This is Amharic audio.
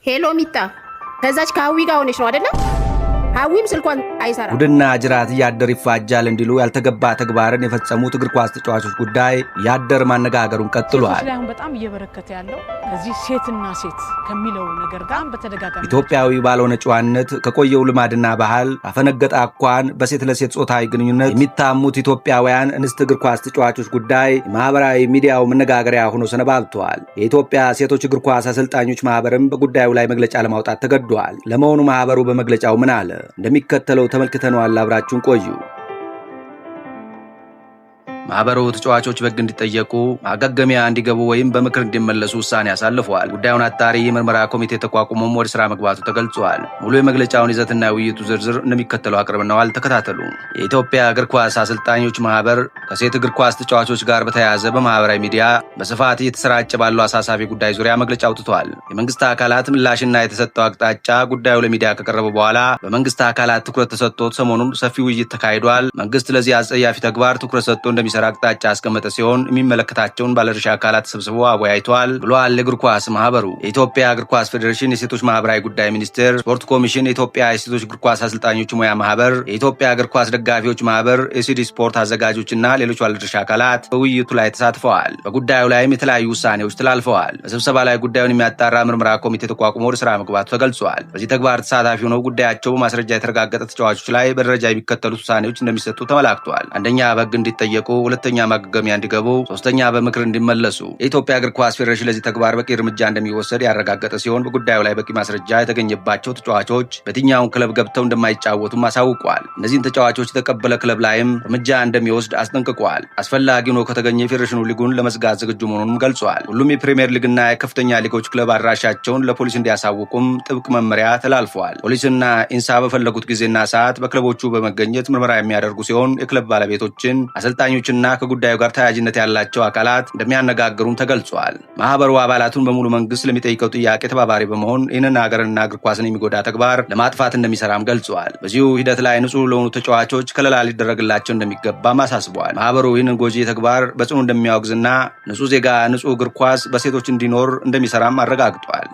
Hello ሚጣ፣ ከዛች ከሀዊ ጋር ሆነች ነው አደለ? ሀዊም ስልኳን አይሰራም። ቡድና ጅራት እያደር ይፋጃል እንዲሉ ያልተገባ ተግባርን የፈጸሙት እግር ኳስ ተጫዋቾች ጉዳይ እያደር ማነጋገሩን ቀጥሏል። ሴቶች ላይ አሁን በጣም እየበረከተ ያለው ከዚህ ሴትና ሴት ከሚለው ነገር ጋር በተደጋጋሚ ኢትዮጵያዊ ባልሆነ ጨዋነት ከቆየው ልማድና ባህል ባፈነገጠ አኳኋን በሴት ለሴት ጾታዊ ግንኙነት የሚታሙት ኢትዮጵያውያን እንስት እግር ኳስ ተጫዋቾች ጉዳይ የማህበራዊ ሚዲያው መነጋገሪያ ሆኖ ሰነባብቷል። የኢትዮጵያ ሴቶች እግር ኳስ አሰልጣኞች ማህበርም በጉዳዩ ላይ መግለጫ ለማውጣት ተገዷል። ለመሆኑ ማህበሩ በመግለጫው ምን አለ? እንደሚከተለው ተመልክተነዋል። አብራችሁን ቆዩ። ማህበሩ ተጫዋቾች በሕግ እንዲጠየቁ፣ ማገገሚያ እንዲገቡ ወይም በምክር እንዲመለሱ ውሳኔ አሳልፈዋል። ጉዳዩን አጣሪ የምርመራ ኮሚቴ ተቋቁሞም ወደ ስራ መግባቱ ተገልጿል። ሙሉ የመግለጫውን ይዘትና የውይይቱ ዝርዝር እንደሚከተለው አቅርበነዋል። ተከታተሉ። የኢትዮጵያ እግር ኳስ አሰልጣኞች ማህበር ከሴት እግር ኳስ ተጫዋቾች ጋር በተያያዘ በማህበራዊ ሚዲያ በስፋት እየተሰራጨ ባለው አሳሳቢ ጉዳይ ዙሪያ መግለጫ አውጥቷል። የመንግስት አካላት ምላሽና የተሰጠው አቅጣጫ ጉዳዩ ለሚዲያ ከቀረበ በኋላ በመንግስት አካላት ትኩረት ተሰጥቶት ሰሞኑን ሰፊ ውይይት ተካሂዷል። መንግስት ለዚህ አጸያፊ ተግባር ትኩረት ሰጥቶ እንደሚሰራ አቅጣጫ ያስቀመጠ ሲሆን የሚመለከታቸውን ባለድርሻ አካላት ሰብስቦ አወያይቷል ብሏል። የእግር ኳስ ማህበሩ የኢትዮጵያ እግር ኳስ ፌዴሬሽን፣ የሴቶች ማህበራዊ ጉዳይ ሚኒስቴር፣ ስፖርት ኮሚሽን፣ የኢትዮጵያ የሴቶች እግር ኳስ አሰልጣኞች ሙያ ማህበር፣ የኢትዮጵያ እግር ኳስ ደጋፊዎች ማህበር፣ የሲዲ ስፖርት አዘጋጆችና ሌሎች ባለድርሻ አካላት በውይይቱ ላይ ተሳትፈዋል። በጉዳዩ ላይም የተለያዩ ውሳኔዎች ተላልፈዋል። በስብሰባ ላይ ጉዳዩን የሚያጣራ ምርመራ ኮሚቴ ተቋቁሞ ወደ ስራ መግባቱ ተገልጿል። በዚህ ተግባር ተሳታፊ ሆነው ጉዳያቸው በማስረጃ የተረጋገጠ ተጫዋቾች ላይ በደረጃ የሚከተሉት ውሳኔዎች እንደሚሰጡ ተመላክቷል። አንደኛ፣ በህግ እንዲጠየቁ፣ ሁለተኛ፣ ማገገሚያ እንዲገቡ፣ ሶስተኛ፣ በምክር እንዲመለሱ። የኢትዮጵያ እግር ኳስ ፌዴሬሽን ለዚህ ተግባር በቂ እርምጃ እንደሚወሰድ ያረጋገጠ ሲሆን በጉዳዩ ላይ በቂ ማስረጃ የተገኘባቸው ተጫዋቾች በየትኛውን ክለብ ገብተው እንደማይጫወቱም አሳውቋል። እነዚህን ተጫዋቾች የተቀበለ ክለብ ላይም እርምጃ እንደሚወስድ አስጠንቅቋል። አስፈላጊ ሆኖ ከተገኘ ፌዴሬሽኑ ሊጉን ለመዝጋት ዝግጁ መሆኑንም ገልጿል። ሁሉም የፕሪምየር ሊግና የከፍተኛ ሊጎች ክለብ አድራሻቸውን ለፖሊስ እንዲያሳውቁም ጥብቅ መመሪያ ተላልፏል። ፖሊስና ኢንሳ በፈለጉት ጊዜና ሰዓት በክለቦቹ በመገኘት ምርመራ የሚያደርጉ ሲሆን የክለብ ባለቤቶችን፣ አሰልጣኞችና ከጉዳዩ ጋር ተያያዥነት ያላቸው አካላት እንደሚያነጋግሩም ተገልጿል። ማህበሩ አባላቱን በሙሉ መንግስት ለሚጠይቀው ጥያቄ ተባባሪ በመሆን ይህንን ሀገርንና እግር ኳስን የሚጎዳ ተግባር ለማጥፋት እንደሚሰራም ገልጿል። በዚሁ ሂደት ላይ ንጹህ ለሆኑ ተጫዋቾች ከለላ ሊደረግላቸው እንደሚገባም አሳስቧል። ማህበሩ ይህንን ጎጂ ተግባር በጽኑ እንደሚያወግዝና ንጹህ ዜጋ፣ ንጹህ እግር ኳስ በሴቶች እንዲኖር እንደሚሰራም አረጋግጧል።